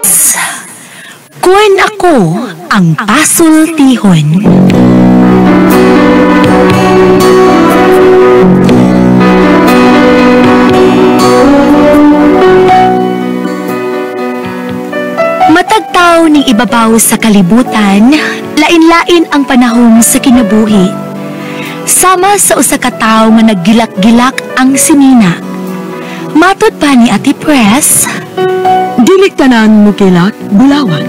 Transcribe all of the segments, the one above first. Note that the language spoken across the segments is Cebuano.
Press. Kun ako ang pasultihon. Matagtaw ning ibabaw sa kalibutan, lain-lain ang panahon sa kinabuhi. Sama sa usa ka tawo nga naggilak-gilak ang sinina. Matod pa ni Ate Press, dili tanan mukilak bulawan.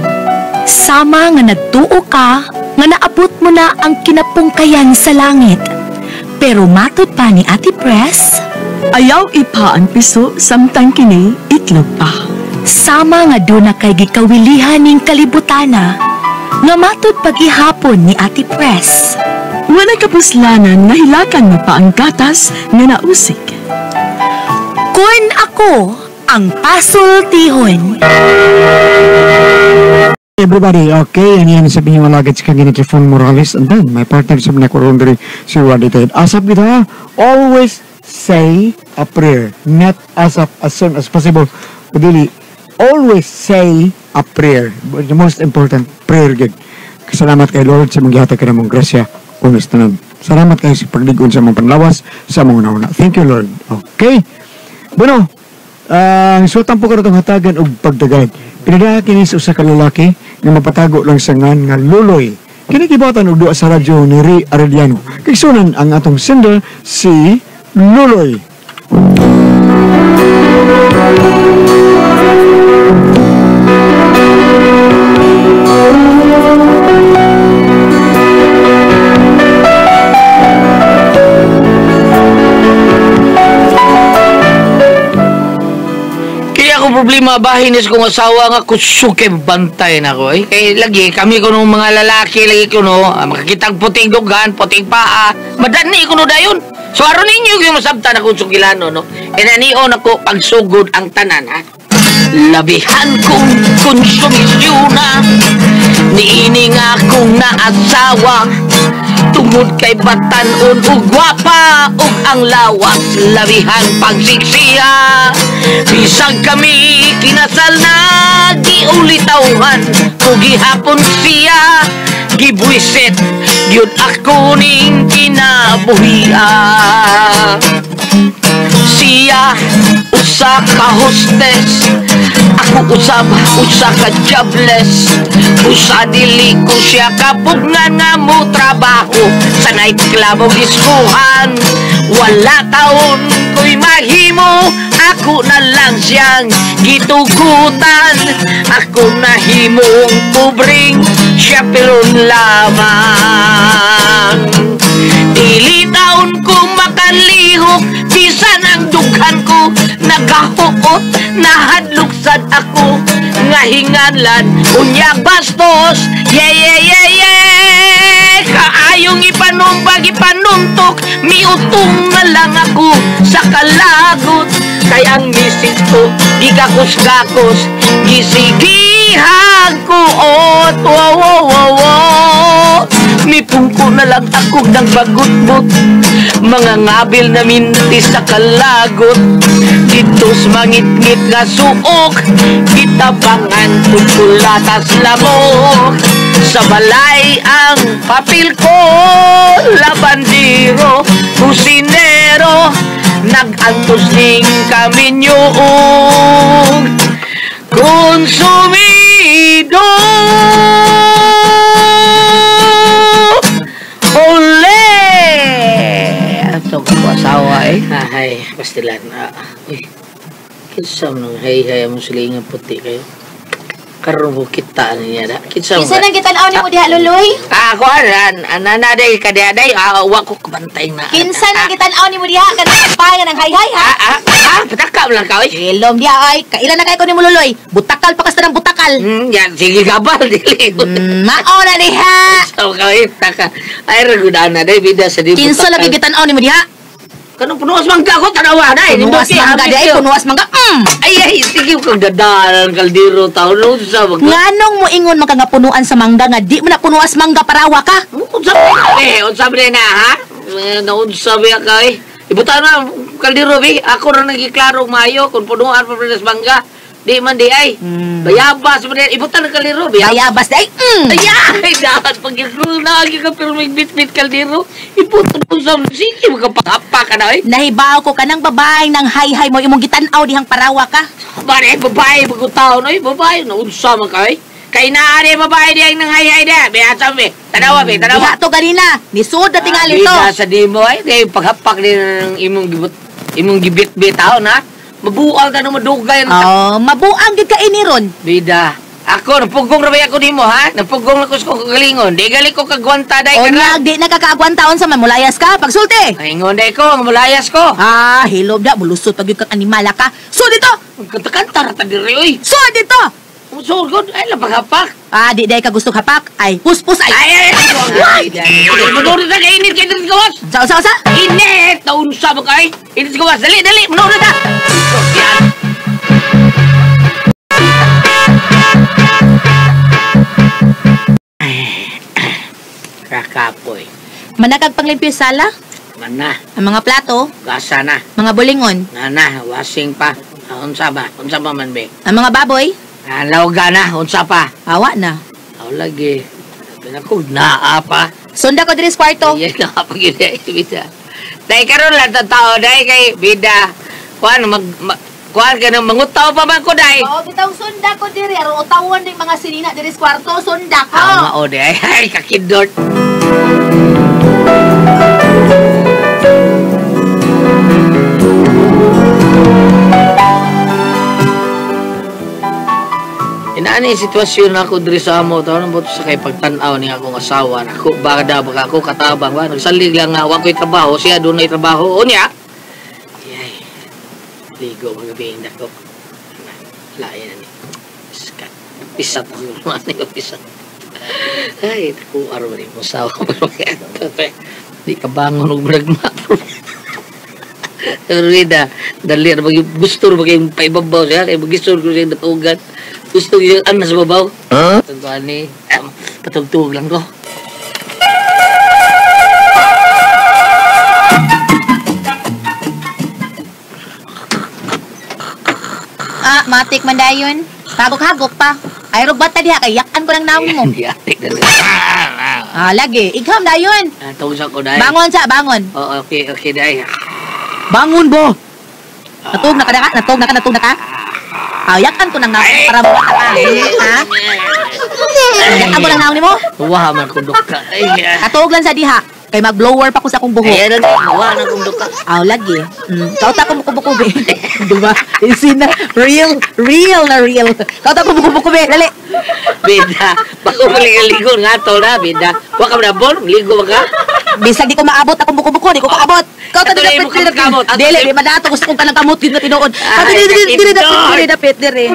Sama nga nagtuo ka nga naabot mo na ang kinapungkayan sa langit. Pero matod pa ni Ate Press, ayaw ipa ang piso samtang kini itlog pa. Sama nga doon na kay gikawilihan ning kalibutana, nga matod pag-ihapon ni Ate Press. Wala kapuslanan nga hilakan mo pa ang gatas nga nausik. Kun ako ang pasultihon. Everybody, okay, and yan sabihin mo lagi sa kanya ni Trifon Morales, and then my partner sa mga kurundri si Randy Ted. Asap kita, always say a prayer, not asap as soon as possible. Kudili, always say a prayer. The most important prayer, gid. Salamat kay Lord sa mga hatag ka namong grasya, unos tanan. Salamat kayo sa pagligon sa mga panlawas, sa mga una-una. Thank you, Lord. Okay. Bueno, ang sultan po karon hatagan og pagdagad. Pinadaha kini sa usa ka lalaki nga mapatago lang sa ngan nga Luloy. Kini gibatan og duha sa radyo ni Ray Arellano. Kaysunan ang atong sender si Luloy. Problema bahin is kung asawa nga kusog kay bantay na ko eh. Kay lagi kami kuno mga lalaki lagi kuno makakitang puting dugan, puting paa, madani kuno dayon. So aron ninyo gyud masabtan ako sugilano no. Inanion ako pagsugod ang tanan ha. Labihan kong konsumisyuna niini nga akong naasawa tungod kay batan-on ug gwapa ug ang lawas labihan pagsiksiya. Bisag kami kinasal na giulitawhan ko gihapon siya gibuwisit gyud ako ning kinabuhia. Siya usa ka hostess, ako usab usa ka jobless. Usa dili ko siya kapugngan nga mo trabaho sa nightclub o diskuhan. Wala taon ko'y mahimo, ako na lang siyang gitugutan. Ako nahimong pobring siya piron lamang. Dili taon ko makalihok, bisan ang dughan ko nagahuot, nahadluksad ako nga hinganlan unya bastos. Yeah, yeah, yeah, yeah. Kaayong ipanumbag, ipanuntok, miutong na lang ako sa kalagot. Kay ang misis ko gikakos-gakos, gisigihag ko ot. Wow, wow, wow, wow. Mipungko na lang ako ng bagutbot, mga ngabil na mintis sa kalagot. Dito sa mangitngit nga suok, kitabangan putulatas lamok. Sa balay ang papel ko, labandero, kusinero, nag-antos ning kaminyo og konsumido. Ole! Ato ko asawa eh. Hay, pastilan. Uy, kinsa man hay-hay among silingan puti kayo. Karon mo kita niya da. Kinsa man? Kinsa nang gitan-aw nimo diha, Luloy? Ako ana day kadiaday, wa ko kabantay na. Kinsa nang gitan-aw nimo diha kanang pa nga nang hay-hay ha? Patakam lang ka oy. Ilom diha oy. Kaila na kay ko nimo, Luloy. Butakal pa kasta ng butakal. Yan sige gabal dili. Mao na diha. So kay taka. Ay ragudana day bida sa di. Kinsa lagi gitan-aw nimo diha? Kanong punuas mangga ko, tanawa na eh. Punuas mangga di ay, punuas mangga. Ay, ay, sige kang dadaan ang kaldero taon. Nganong mo ingon man ka nga punuan sa mangga nga di mo na punuas mangga parawa ka? Unsa ba na ha? Naunsa ba ka eh? Ibutan na kaldero bi. Ako ra nagiklaro maayo kung punuan pa punuas mangga. Di man di ay. Bayabas man di. Ibutan ang kaldero. Bayabas di ay. Ay, dapat pag lagi ka pero may bit-bit kaldero. Ibutan mo sa sige, magkapakapa ka na ay. Nahibaw ko ka ng babae nang hay-hay mo imong gitan-aw dihang parawa ka. Bare, babae, bagutaon ay, babae, naunsa man ka ay. Kay naari babae dihang nang hay-hay diha. Beasa be, tanawa be, tanawa. Diha to ganina, nisud na tingali to. Bida sa dimo ay, kay paghapak din ng imong gibit-bit taon ha. Mabuang ka no madugay. Oh, mabuang gid ka ini ron. Bida. Ako napugong ra ba ako nimo ha? Napugong na ko sa kagalingon. Di gali ko kagwanta dai ka. Onya di na kakaagwanta unsa man mulayas ka pagsulti. Ay ingon dai ko, mulayas ko. Ah, hilob da bulusot pag gyud kang animala ka. So dito. Kantakanta ra ta diri oy. So dito. Surgod ay lapaghapak. Ah, di dai ka gusto hapak. Ay, puspos ay. Ay, ay. Manood na kay init kay diri gawas. Sa sa. Init taon sa ba kay? Init gawas. Dali, dali, manood na ta. Yan. Kakapoy. Manakag panglimpyo sala? Mana. Ang mga plato? Gasa na. Mga bulingon? Nana, wasing pa. Unsa ba? Unsa ba man be? Ang mga baboy? Lawga na, unsa pa? Awa na. Aw lagi. Pinakog naa pa. Sunda ko diri sa kwarto. Iya na pag bida. Dai karon lang tao dai kay bida. Kuan kuan ka nang mangutaw pa man ko dai. Oo, bitaw sunda ko diri aron utawon ning mga sinina diri sa kwarto, sunda ko. Tama o dai. Ay kakidot. Inaani sitwasyon ako diri sa amo taon ang buto sa kay pagtan-aw ni akong asawa nako baka baka ako katabang ba nagsalig lang nga wa ko'y trabaho siya dunay trabaho unya. Yay. Ligo magabi nako. Lain ani. Iskat. Pisat ako man ni pisat. Ay ko aro ni mo sawa di ka bangon og bragma. Rida, dali ra bagi gusto ra bagi paibabaw siya kay gisod ko siya datugan. Gusto yung ano sa babaw? Huh? Tuntuan ni, patugtug lang ko. Ah, matik man dayon. Hagok-hagok pa. Ay, rubat na diha, kay yakan ko lang naong mo. Hindi, atik na. Ah, lagi. Igham dayon. Tungsa ko dayon. Bangon sa, bangon. Oo, okay, okay dayon. Bangon ba? Natug na ka na ka? Natug na ka, natug na ka? Ah, yakan ko ng naong para mo ka. Ha? Yakan mo ng naong nimo? Wah, man kong duka. Katuog lang sa diha. Kay mag-blower pa ko sa akong buhok. Ay, wah na kong duka. Aw, lagi. Kauta ko mukubo-kubi. Diba? Easy na. Real, real na real. Kauta ko mukubo-kubi. Dali. Bida. Bako maligo nga to na, bida. Wa ka na bon, ligo ba ka? Bisag di ko maabot akong buko-buko, di ko kaabot. Kauta di dapit, di dapit. Dili, di madato gusto kong kanang kamot gid na tinuod. Ato di dili dili dapit, dili dapit diri.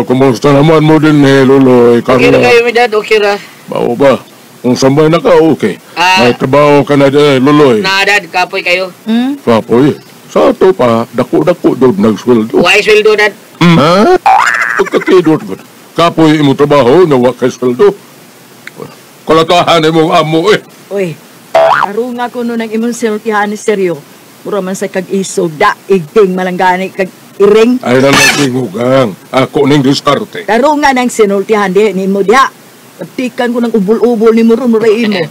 Kumusta naman mo din eh, Lolo? Okay na kayo, mi dad. Okay ra. Bao ba? Kung sambay na ka, okay. May trabaho ka na din, Loloy. Na, dad. Kapoy kayo. Hmm? Kapoy? Sa ato pa, dako-dako doon nagsweldo. Why sweldo, dad? Ha? Pagkakidot ko. Kapoy imong trabaho, nawa kay sweldo. Kalatahan imong amo eh. Uy, karunga ko nun ang imong sinultihan ni Seryo. Mura man sa kag-isog, daigting malanggani kag iring. Ay nalaging hugang. Ako ning diskarte. Karunga ng sinultihan di ni mo diha. Pagtikan ko ng ubol-ubol ni mo ron, mura imo.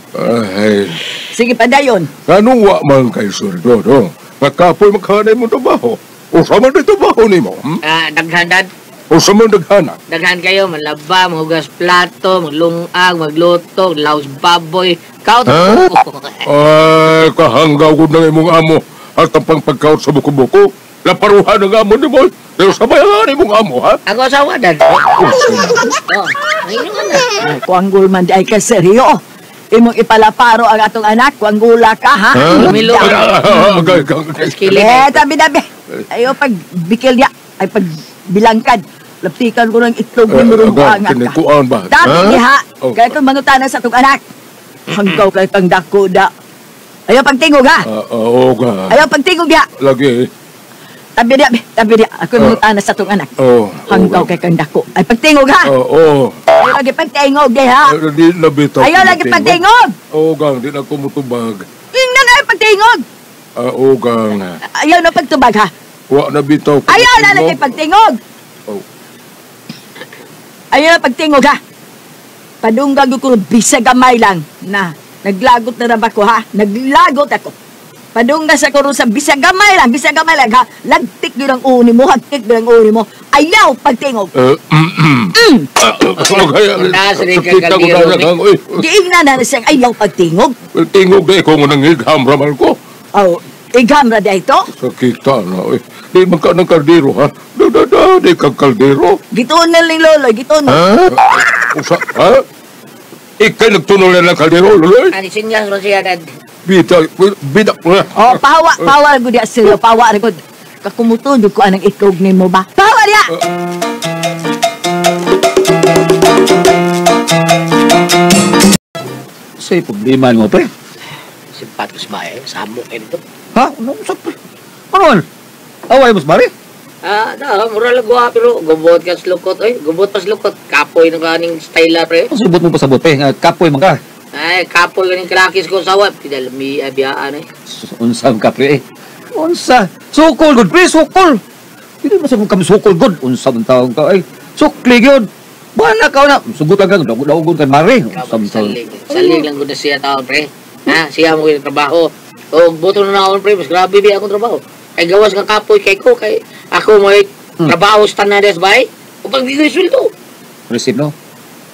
Ay. Sige, padayon. Anong wa man kay sweldo, no? Nagkapoy maghanay mo trabaho. Usa man di trabaho ni mo, hmm? Daghan, dad. Usa man daghana. Daghan kayo, manlaba, manghugas plato, maglungag, magluto, laos baboy. Kaut. Ha? Ay, kahanggaw ko ng imong amo. At ang pangpagkaut sa buko-buko. Laparuhan ang amo ni mo. Pero sabay ang imong amo, ha? Ako asawa, dad. Oh, ayun na. Ay, kuanggol man di ay ka seryo. Imong ipalaparo ang atong anak, kuanggula ka, ha? Lumilo. Eh, tabi-tabi. Ayo, pag bikil niya, ay pag bilangkad. Laptikan ko ng itlog ni murong angat ka. Tabi niya, kaya kong mangutana sa atong anak. Hanggaw kay kang dako da. Ayaw pagtingog, ha? Oo ka. Ayaw pagtingog niya. Lagi. Tabi diya, tabi diya. Ako mangutana sa atong anak. Oh. Hanggaw kay kang dako. Ay pagtingog ha. Oo. Ayaw lagi pagtingog di ha. Di na bitaw. Ayaw lagi pagtingog. Oo gang, di na ko mutubag. Ingnan ay pagtingog. Oo gang. Ayaw na pagtubag ha. Wa na bitaw. Ayaw na lagi pagtingog. Oh. Ayaw na pagtingog ha. Padunggan ko bisag gamay lang na naglagot na ba ko ha? Naglagot ako. Padunggan sa kuro sa bisag gamay lang ha. Lagtik gyud ang uni mo, hagtik gyud ang uni mo. Ayaw pagtingog. Giingnan na siyang ayaw pagtingog. Tingog na ikaw nga nangigham raman ko. Oh, igham ra dito? Sakita na, oy. Di man ka ng kaldero, ha? Da, di kang kaldero. Gitunel ni Loloy, gitunel. Ha? Usa, ha? Ika'y nagtunol na ng kaldero, Loloy? Ani, sinyas mo siya, Dad. Bida, bida. Oh, pawa, pawa ko diya, sir. Pawa ko. Kakumutunog ko anang itlog ni mo ba? Pawa diya! Sa'yo problema mo, pre. Simpat ko sa bahay, samok kayo dito. Ha? Ano sa pre? Ano? Away mo sa bari? Ah, mura lang guha, pero gubot ka sa lukot, oy. Gubot pa sa lukot. Kapoy ng kaning style na, pre. Ang subot mo pa sa bote, kapoy man ka. Ay, kapoy kaning kalakis ko sa wap. Pinalami, biyaan, eh. Unsam ka, pre. Unsa? Sukol, good, pre, sukol. Hindi mo sa kami sukol, good. Unsam ang taong ka, ay. Sukli, yun. Bala ka na. Sugot lang ka, daugon ka, mare. Unsam taong. Salig lang good na siya taon, pre. Ha? Siya mo yung trabaho. O, buto na naon, pre. Mas grabe biya akong trabaho. Kay gawas kang kapoy kay ko, kay ako mo trabaho sa tanades bay. O pag di ko sweldo. Receive, no?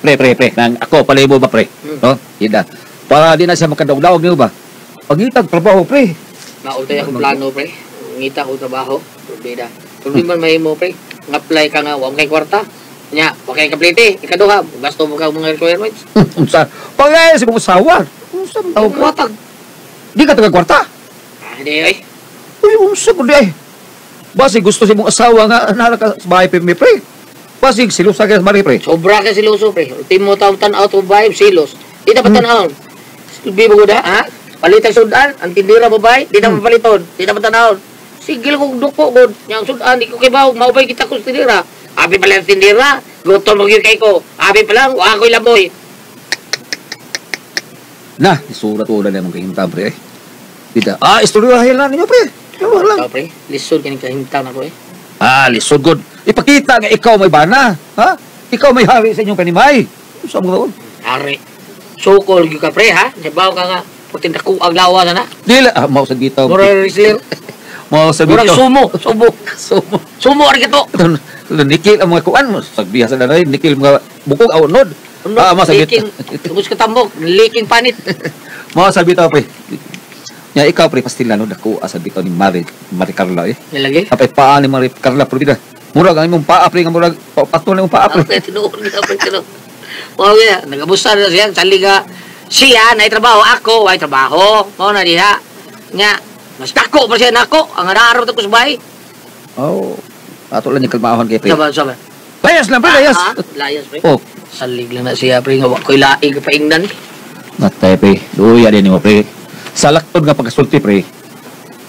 Pre, pre, pre. Nang ako, palibo ba, pre? No? Yun na. Para di na siya makadaog-daog niyo ba? Pagitag trabaho, pre. Mautay akong plano, pre. Ngita ko trabaho. Problema. Kung di man mahimo, pre. Nga-apply ka nga, huwag kay kwarta. Nya, huwag kay kaplite. Ikaduha, gasto mo ka mga requirements. Unsa? Pagay sa mong usawa. Unsa man tawag ka? Di ka taga kwarta? Ah, hindi, ay. Uy, unsa ko di ay. Basig gusto si mong asawa nga nara ka sa bahay pre. Basig silusa ka sa mari, pre. Sobra ka siluso, pre. Ultimo taong tan-out of bahay, silos. Di dapat tan-out. Silbi mo na, ha? Palitan sudan, ang tindira babae, di na mapaliton. Di dapat tan-out. Sigil kong duko, god. Yang sudan, di ko kibaw, maubay kita ko sa tindira. Abi pala ang tindira, gutom mo yun kay ko. Abi pa lang, ako'y laboy. Na, isurat-ulan na mong kahimtang, pre. Dita. Ah, istoryahin lang ninyo, pre. Ano lang. Ikaw, pre. Lisod ka ng kahimtang ako, eh. Ah, lisod, god. Ipakita nga ikaw may bana. Ha? Ikaw may hari sa inyong kanimay. Saan mo gawin? Hari. Sukol ka, pre, ha? Sabaw ka nga. Puting dako ang lawa na na. Dila. Ah, mau sa gitaw. Murag wrestler. Mau sa gitaw. Murag sumo. Sumo. Sumo. Sumo, ari kito. Nikil ang mga kuan. Sagbiha sa nanay. Nikil mga bukog. Aunod. Ah, mau sa gitaw. Tubos ka tambok. Liking panit. Mau sa bitaw, pre. Ya, ikaw, pre, pastila, no? Dako, asa bitaw ni Mari Carla, eh. Nilagay? Apay, paa ni Mari Carla, pero bida. Murag ang imong paa, pre, nga murag, patol na imong paa, pre. Okay, tinuod nga, pre, tinuod. Wow, yeah. Nag-abusan na siya, saliga. Siya, na trabaho, ako, ay trabaho. Mao na diha. Nga, mas dako pa siya nako. Ang araw ko sa bahay. Oh, ato lang yung kalmahan kay pre. Saba, saba. Layas lang, pre, layas. Layas, pre. Oh. Salig lang na siya, pre, nga wako'y laig paingnan. Natay, pre. Luya din mo, pre. Sa laktod nga pagkasulti, pre.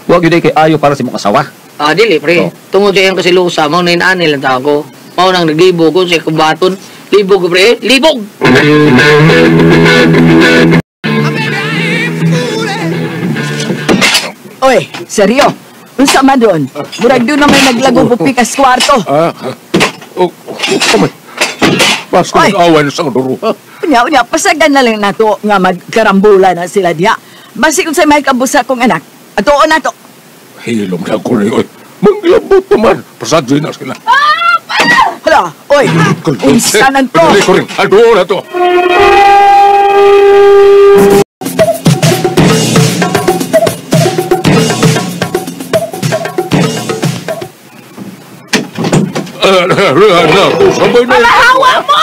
Huwag yun kay ayo para sa imong asawa. Ah, dili, pre. Oh. Tungod sa iyang kasilusa, mao na inaanil ang tao ko. Mao nang naglibog ko sa kubaton. Libog ko, pre. Libog! Oy, seryo. Unsa man doon? Murag doon na may naglagong pupikas kwarto. Ah, oh, oh, Pasko nag-away na sa duro. Unya, unya, pasagan na lang nato nga magkarambula na sila diha. Basi kung sa may kabusa kong anak, atoon na to. Hilom na ko rin, oy. Manglabot naman. Pasadyo na sila. Ah! Hala, oy. Unsa nan to? Dali ko rin. Atoon na to. Pamahawa mo!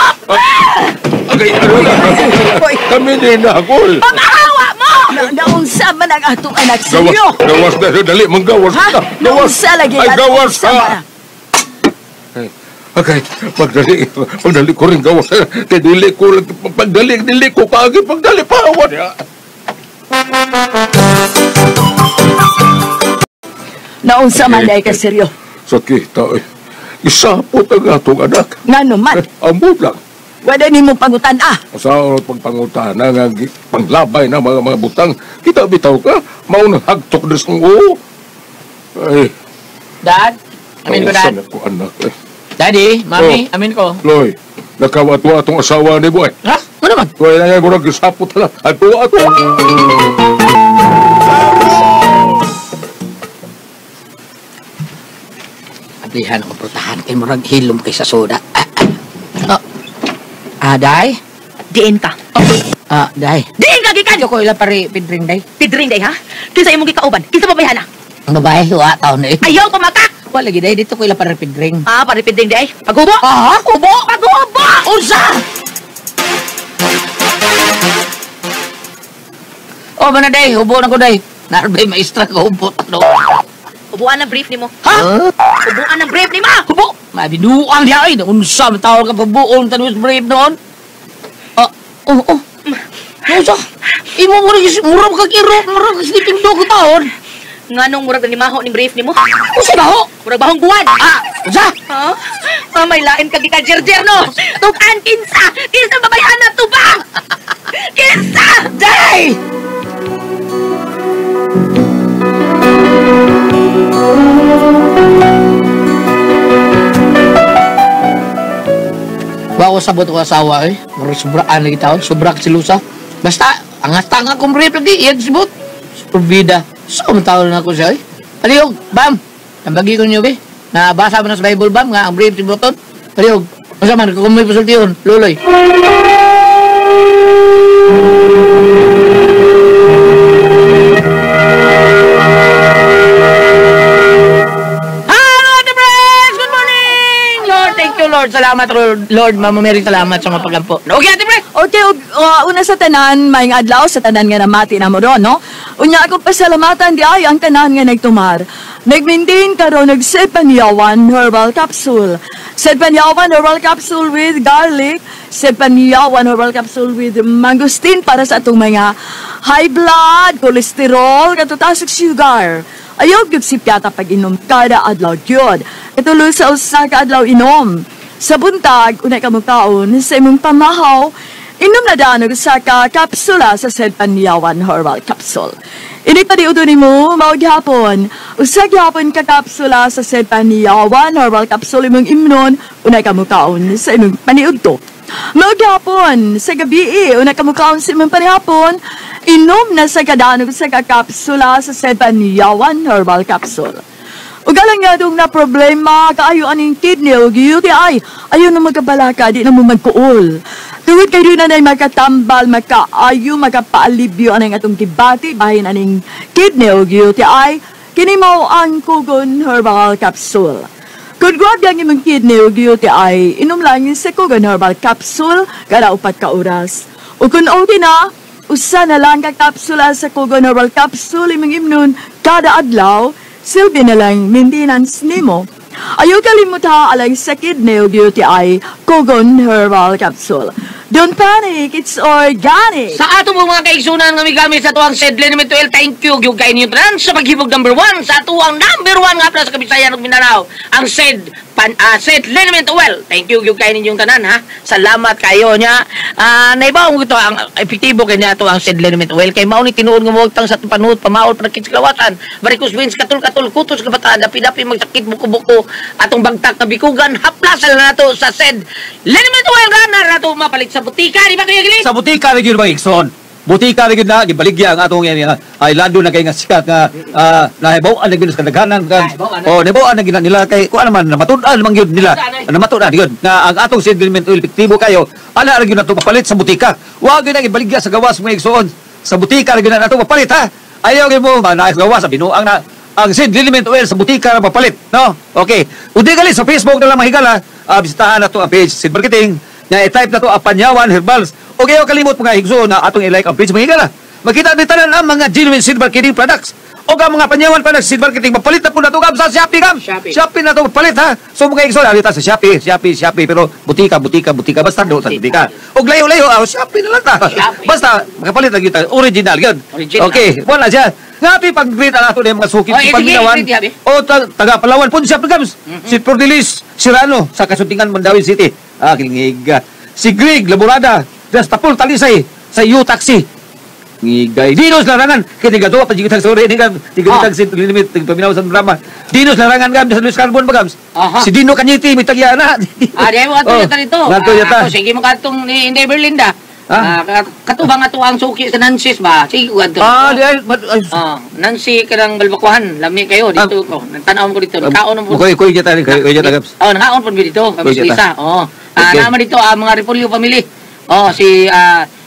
Kami din na ako. Pamahawa mo! Naunsa man ang atong anak sa inyo? Gawas na, dali, manggawas na. Naunsa lagi. Ay, gawas ka! Okay, pagdali ko rin gawas. Kaya dili ko, pagdali, dili ko kaagi, pagdali, pahawa niya. Naunsa man dahil ka seryo. Sakita eh. Isapot ang atong anak. Ngano man? Amot lang. Wala nimo pangutan ah. Sa pagpangutana nga panglabay na mga butang, kita bitaw ka, mao nang hagtok des ng oo. Ay. Dad, amin ko dad. Ako, anak, eh. Daddy, mami, oh, amin ko. Loy, nakawatwa atong asawa ni boy. Ha? Ano man? Loy, na nga murag gisapot na. Ato, ato. Ablihan ako prutahan kay murag hilom kay sa soda. Day? Diin ka. Oh. Day. Diin ka, gikan! Ko ila pare, pidring, day. Pidring, day, ha? Kinsa imong gikauban? Kinsa babayhana? Ang babae, wa, taon na eh. Ayaw, pamaka! Wala, lagi, day. Dito ko ila pare pidring. Ah, pare pidring, day. Paghubo! Ah, hubo! Paghubo! Unsa! Oh, mana, day. Hubo na ko, day. Narbay, maestra ko, hubo. No. Hubuan ang brief nimo. Ha? Hubuan ang brief nimo! Hubo! Mabinuang niya ay. Unsa, matawag ka pabuon tanwis brief noon. Oh. Unsa? Imo murag ka kiro, murag ka sleeping dog taon. Nganong murag ni maho ning brief nimo? Unsa ba ho? Murag bahong buwan. Ah, unsa? Ha? Ah, may lain ka gika-jerjer no. Tukan kinsa? Kinsa babayhana tubang? Kinsa? Day! Wa ko sabot ko asawa eh. Murag sobraan lagi taon, sobra silusa. Basta ang tanga kong brief lagi, iyang sibot. Superbida. So, matawag na ako siya eh. Palihog, bam! Nabagi ko niyo eh. Nabasa mo na sa Bible, bam, nga ang brief siboton. Palihog, unsa man, kung may pasultihon, luloy. Hello, the friends! Good morning! Lord, thank you, Lord. Salamat, Lord. Mama Mary, salamat sa mga pagampo. Okay, Ate Pre! Okay, una sa tanan, maayong adlaw sa tanan nga namati na mo ron, no? Unya akong pasalamatan di ay ang tanan nga nagtumar. Nag-maintain karon og Sepanyawan Herbal Capsule. Sepanyawan Herbal Capsule with garlic, Sepanyawan Herbal Capsule with mangosteen para sa atong mga high blood, cholesterol, katutaas ug sugar. Ayaw gyud sipyata pag-inom kada adlaw gyud. Katuloy sa usa ka adlaw inom. Sa buntag, unay ka mokaon sa imong pamahaw, inom na daan og usa ka kapsula sa Sepanyawan Herbal Capsule. Ini pa di uto nimo, mao gihapon. Usa gihapon ka kapsula sa Sepanyawan Herbal Capsule imong imnon, unay ka mokaon sa imong paniudto. Mao gihapon sa gabi, unay ka mokaon sa imong panihapon, inom na sa kadaan og usa ka kapsula sa Sepanyawan Herbal Capsule. Ugalang nga dong na problema, kaayo aning kidney o UTI, ayaw na magkabalaka, di na mo magkuol. Tungod kay doon na makatambal, makaayo, makapaalibyo aning atong gibati, bahin aning kidney o UTI, kini mao ang Kugon Herbal Capsule. Kung grabe ang imong kidney o UTI, inom lang sa Kugon Herbal Capsule kada 4 ka oras. O kung okay na, usa na lang ka kapsula sa Kugon Herbal Capsule imong imnon kada adlaw, silbi na lang maintenance nimo. Ayaw kalimuta alang sa kidney o UTI, Kugon Herbal Capsule. Don't panic, it's organic! Sa ato mo mga kaigsunan nga migamit sa tuwang Sedlin 12, thank you gyud kay ninyo tanan sa paghibog number 1 sa tuwang number 1 nga pala sa Kabisayan ug Mindanao, ang Sedlin 12. Thank you gyud kay ninyong tanan ha. Salamat kayo nya. Naibaw ko ang epektibo kay niya ato ang Sedlin 12 kay mao ni tinuod nga moagtang sa panuot pamaol panakit sa kalawasan, varicose veins katul-katul kutos kabataan dapi-dapi magsakit buko-buko atong bagtak na bikugan haplasan na nato sa Sedlin 12 na nato mapalit sa butika, di ba kayo gili? Sa butika rin yun ba, Ikson? Butika rin yun na, gibaligya ang atong yan, ay lando na kayo nga sikat nga, nahibawan na yun sa kadaghanan. O, nahibawan na yun nila kay, kuha naman, namatunan naman yun nila. Namatunan yun, na ang atong sediment oil epektibo kayo, ala rin yun na ito mapalit sa butika. Huwag yun na gibaligya sa gawas mga Ikson. Sa butika rin yun na ito mapalit, ha? Ayaw yun mo, na gawas sa binuang na, ang sediment oil sa butika na mapalit, no? Okay. Udi gali sa Facebook na lang mahigala, bisitahan na ito ang page, Sid Marketing, na i-type na to ang Panyawan Herbals. Okay, o kalimot mga higso na atong i-like ang page mga higala. Makita ni tanan ang mga genuine seed marketing products. O ang mga Panyawan products seed marketing, mapalit na po na ito sa Shopee kam. Shopee na ito, mapalit ha. So mga higso, narita sa Shopee, Shopee, Shopee, pero butika, butika, butika, basta doon sa butika. O layo-layo, Shopee na lang ta. Basta, makapalit na kita. Original, yun. Okay, wala siya. Nga ito'y pag-greet ang ato na yung mga sukit Oh, sa eh, sige, Paminawan. greet, yabi. O taga Palawan po siya Gams. Si Flordelis Serrano sa Kasuntingan, Mandawi City. Ah, kilngiga. Si Greg Laborada, das Tapol Talisay sa U Taxi. Ngigay. Dinos Larangan. Kaya tiga pa jigitang sorry ni gam. Tiga Ah. oh. si limit paminaw sa drama. Dinos Larangan gam sa Luis Carbon ba gams. Aha. Si Dino Cañete may tagya na. Ah, di mo ato Oh, yata dito. Ngadto yata. Ako, sige mo katong ni Inday Berlinda. Ah? Ah, katubang ato ang suki sa Nancy's ba? Sige ko adto. Ah, di ay, ay, Ah, Nancy kanang Balbakuhan, lami kayo dito ko. Nagtan-awon ko dito. Nagkaon ang Koy koy jata koy koy jata gams. Oh, nakaon pud dito. Kami Koy jata. Lisa. Oh. Ah, Okay. naman dito ang mga Repolyo family. Oh, si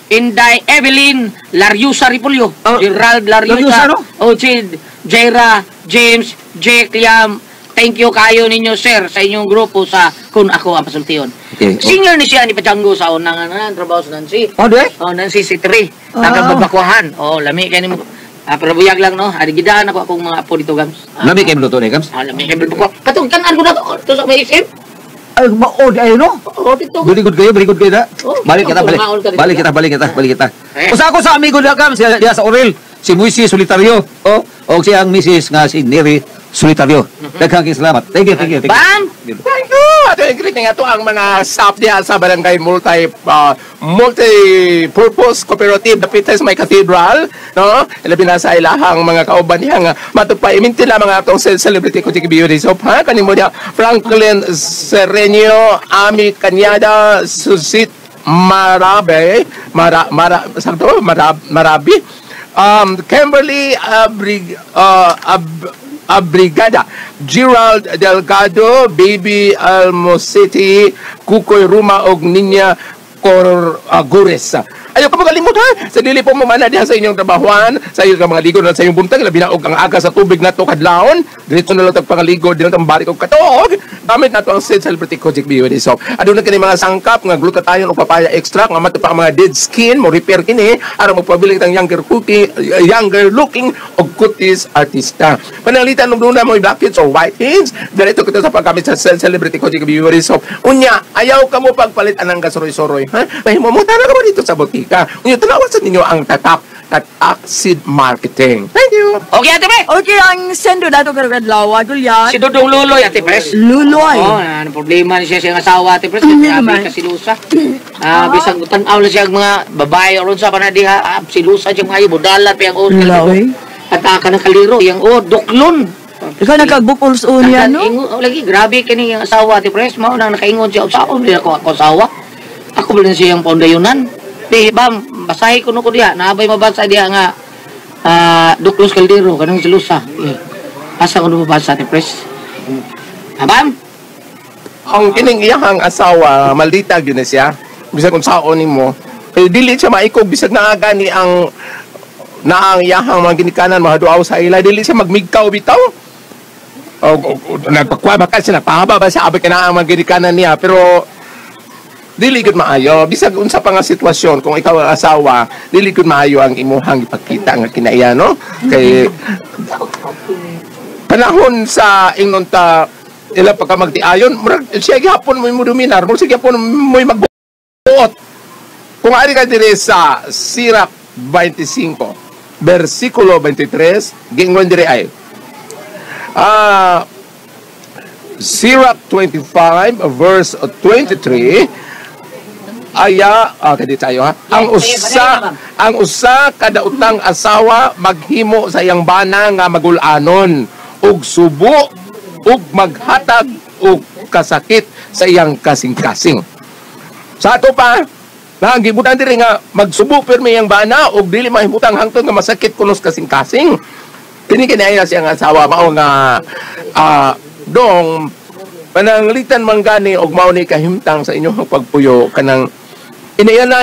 Inday Evelyn Lariusa Repolyo. Oh, Gerald Lariusa. Lariusa, no? Oh, si Jaira, James, Jake Liam. Thank you kayo ninyo, sir, sa inyong grupo sa Kung Ako Ang Pasultiyon. Okay. Oh. Singer ni siya ni Pachango sa unang ano, trabaho sa Nancy. Oh, di? Oh, Nancy C3. Taga Ah. Babakuhan. Oh, lami kayo nimo. Ah, pero buyag lang, no? Ari gidaan ako akong mga apo dito, gams. Ah, Lami kay luto ni gams. Ah, lami kayo Balbakuhan. Katong kanan ko na to. To sa may SM. Ay, mao di ay no. Oh, dito. Very good kayo, very good kayo da. Oh, Balik kita, balik. kumaon ka dito. Balik kita, balik kita, balik kita. Eh. Usa ako sa amigo da gams, siya diya sa Orel, si Moises Solitario. Oh, og siya ang misis nga si Neri Solitario. Daghang kayong salamat. Thank you, thank you, thank you. Bam! Thank you! Ato yung greeting ato ang mga staff diha sa Barangay Multi-Purpose Cooperative dapit sa may cathedral, no? Labi na sa ilahang mga kauban diha nga matupay iminti lang mga atong celebrity ko beauty soap ha kanimo diha Franklin Serenio, Ami Canyada, Susit Marabe, Mara Mara sakto Mara, Marabi, Kimberly Abrig, Ab, Abrigada, Gerald Delgado, Baby Almocity, Kukoy Ruma og Ninya Gores. Ayaw ka magalimot ha. Sa dili po mo mana diha sa inyong trabahuan, sa inyong mga ligo na sa inyong buntag, labi na og ang aga sa tubig nato kadlawon. Diretso na lang tag pangaligo, dili na tang balik og katuog. Gamit nato ang Sid Celebrity Kojic Beauty Soap. Aduna kini mga sangkap nga glutathione ug papaya extract nga mato pa ang mga dead skin mo repair kini aron magpabiling tang younger cookie, younger looking og kutis artista. Pananglitan og duna mo blackheads or whiteheads, diretso kita sa paggamit sa Sid Celebrity Kojic Beauty Soap. Unya, ayaw ka mo pagpalit anang gasuroy-suroy, ha? Mahimo mo tara ka mo dito sa botika. Unya, tanawan sa ninyo ang tatak Tatak Seed Marketing. Thank you. Okay, Ate Pre. Okay, ang sendo nato karong adlaw, Gulyan. Si Dudong Luloy, Ate Pres. Luloy. Oo, ano problema ni siya siyang asawa, Ate Pres. Ano Grabe naman? ka silusa. Ah, bisag tan-aw na siya ang mga babae oron sa panadiha, ah, silusa siya mga budalat pa yung ood. Luloy. At ka ng kaliro, yang ood, duklon. Ikaw nagkagbukol sa unya, no? Ingo, oh, lagi, grabe kini yung asawa, Ate Pres. Mao nang nakaingon siya, saon din ako ako asawa. Ako ba din siyang paundayunan? Di, bam, basahi ko no ko diha. Naabay mabasa diha nga, Duklos Caldero, kanang silusa. Eh, asa ko no mabasa, Ate Pres? Ah, bam? Ang kining iyahang asawa, maldita gyud na siya. Bisag kung saon nimo, kay dili siya maikog bisag naa gani ang naang iyahang mga ginikanan mahaduaw sa ila, dili siya magmigkaw bitaw. O, nagpakuha ba ka siya, nagpahaba ba siya, abay ka na ang mga ginikanan niya, pero dili gud maayo bisag unsa pa nga sitwasyon kung ikaw ang asawa, dili gud maayo ang imuhang ipakita nga kinaiya, no? Kay panahon sa ingnon ta ila pa ka magtiayon, murag siya gihapon mo dominar, murag siya gihapon mo magbuot. Kung ari ka diri sa Sirach 25 versikulo 23, giingon diri ay Sirach 25 verse 23 aya kadi tayo ha. Ang usa kada utang asawa maghimo sa iyang bana nga magulanon ug subo ug maghatag og kasakit sa iyang kasing-kasing. Sa ato pa, na ang gibutan diri nga magsubo pirmi iyang bana ug dili mahimutang hangtod nga masakit kunos kasing-kasing. Kini kini na siyang asawa mao nga dong pananglitan man gani og mao ni kahimtang sa inyong pagpuyo kanang inaya na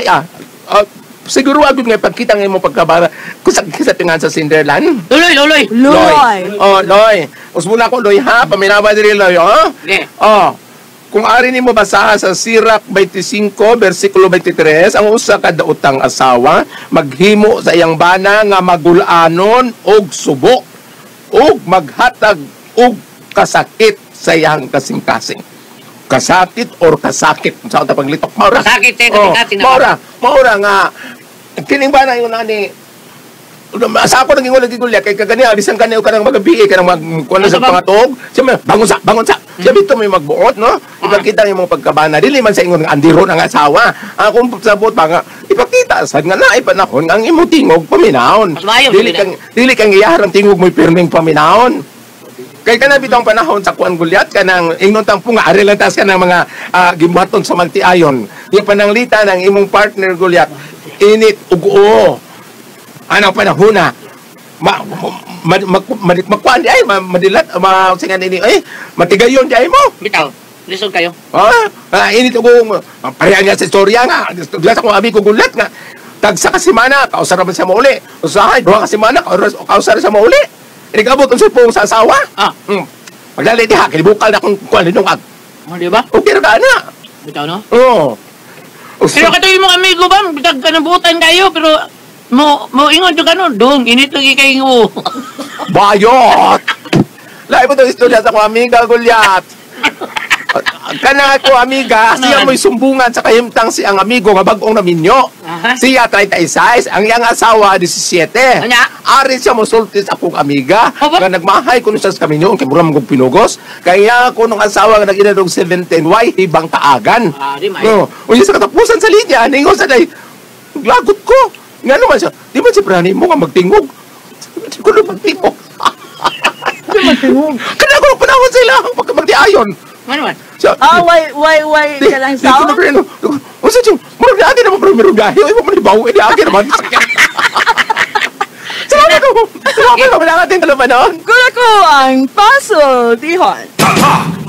siguro agud nga pagkita nga imong pagkabara kung sa tingan sa Cinderland. Luloy, Luloy. Luloy. Oh, Loy. Usbuna ko Loy ha, paminawa diri Loy, oh. Okay. Oh. Kung ari nimo basaha sa Sirach 25 versikulo 23, ang usa ka daotang asawa maghimo sa iyang bana nga magulanon og subo ug maghatag og kasakit sa iyang kasing-kasing. Kasakit or kasakit sa ta paglitok maura. Kasakit, eh, Oh, kasakit, maura, maura nga kining bana yung nani Sa ako nang ingon lagi gulya kay kaganiya bisan kani og kanang magabi kanang magkuan sa pangatog. Siya bangon sa, bangon sa. Siya bito may magbuot no. Ipakita ang imong pagkabana dili man sa ingon nga andiro ang asawa. Akong sabot pa nga ipakita sad nga naay panahon nga ang imong tingog paminahon. Dili kang iyahar ang tingog mo'y pirming paminahon. Kay kana bitong panahon sa kuan gulyat kanang ingnon tang punga ari lang tas kanang mga gibuhaton sa magtiayon. Di pananglita ng imong partner gulyat init ug uo. Anang panahon na makuan di ay madilat singan ini ay matigayon di ay mo. Bitaw, lisod kayo. Init ug pareha niya sa istorya nga. Sa akong amigo gulat nga tagsa ka semana kausar man siya mauli. Usahay duha ka semana kausar siya mauli. Inigabot unsa pong sa asawa. Pagdali diha kay bukal na kung kuan linungag. Oh, di ba? Okay ra ka na. Bitaw no? Oo. Pero katoy imong amigo ba, bitag ka ng buutan kayo pero mo ingon jud kano dong init lagi kay ngo. Bayot. Lahi mo tong istorya sa akong amiga gulyat. Kana ako amiga, siya mo'y sumbungan sa kahimtang si ang amigo nga bag-ong naminyo. Siya 36, ang iyang asawa 17. Anya? Ari siya mosulti sa akong amiga nga nagmahay kuno siya sa kaminyo kay mura man kog pinugos. Kaya ako nung asawa nga nag-edad og 17, why hibang taagan. Di may. No. Unya sa katapusan sa linya, ningon sa day, lagot ko. Nga naman siya, di ba si Prani mo nga magtingog? Di ko na magtingog. Di magtingog? Kaya ako panahon sila, pagka magdiayon. Ano man? Siya, Why, di, ka lang di ko na pero, unsa siya, murag di agi naman pero meron gahi, ay mo man ibaw, di agi naman. Salamat ko! Salamat ko, wala natin talaga noon. Kula ko ang puzzle, Dihon. Tatak!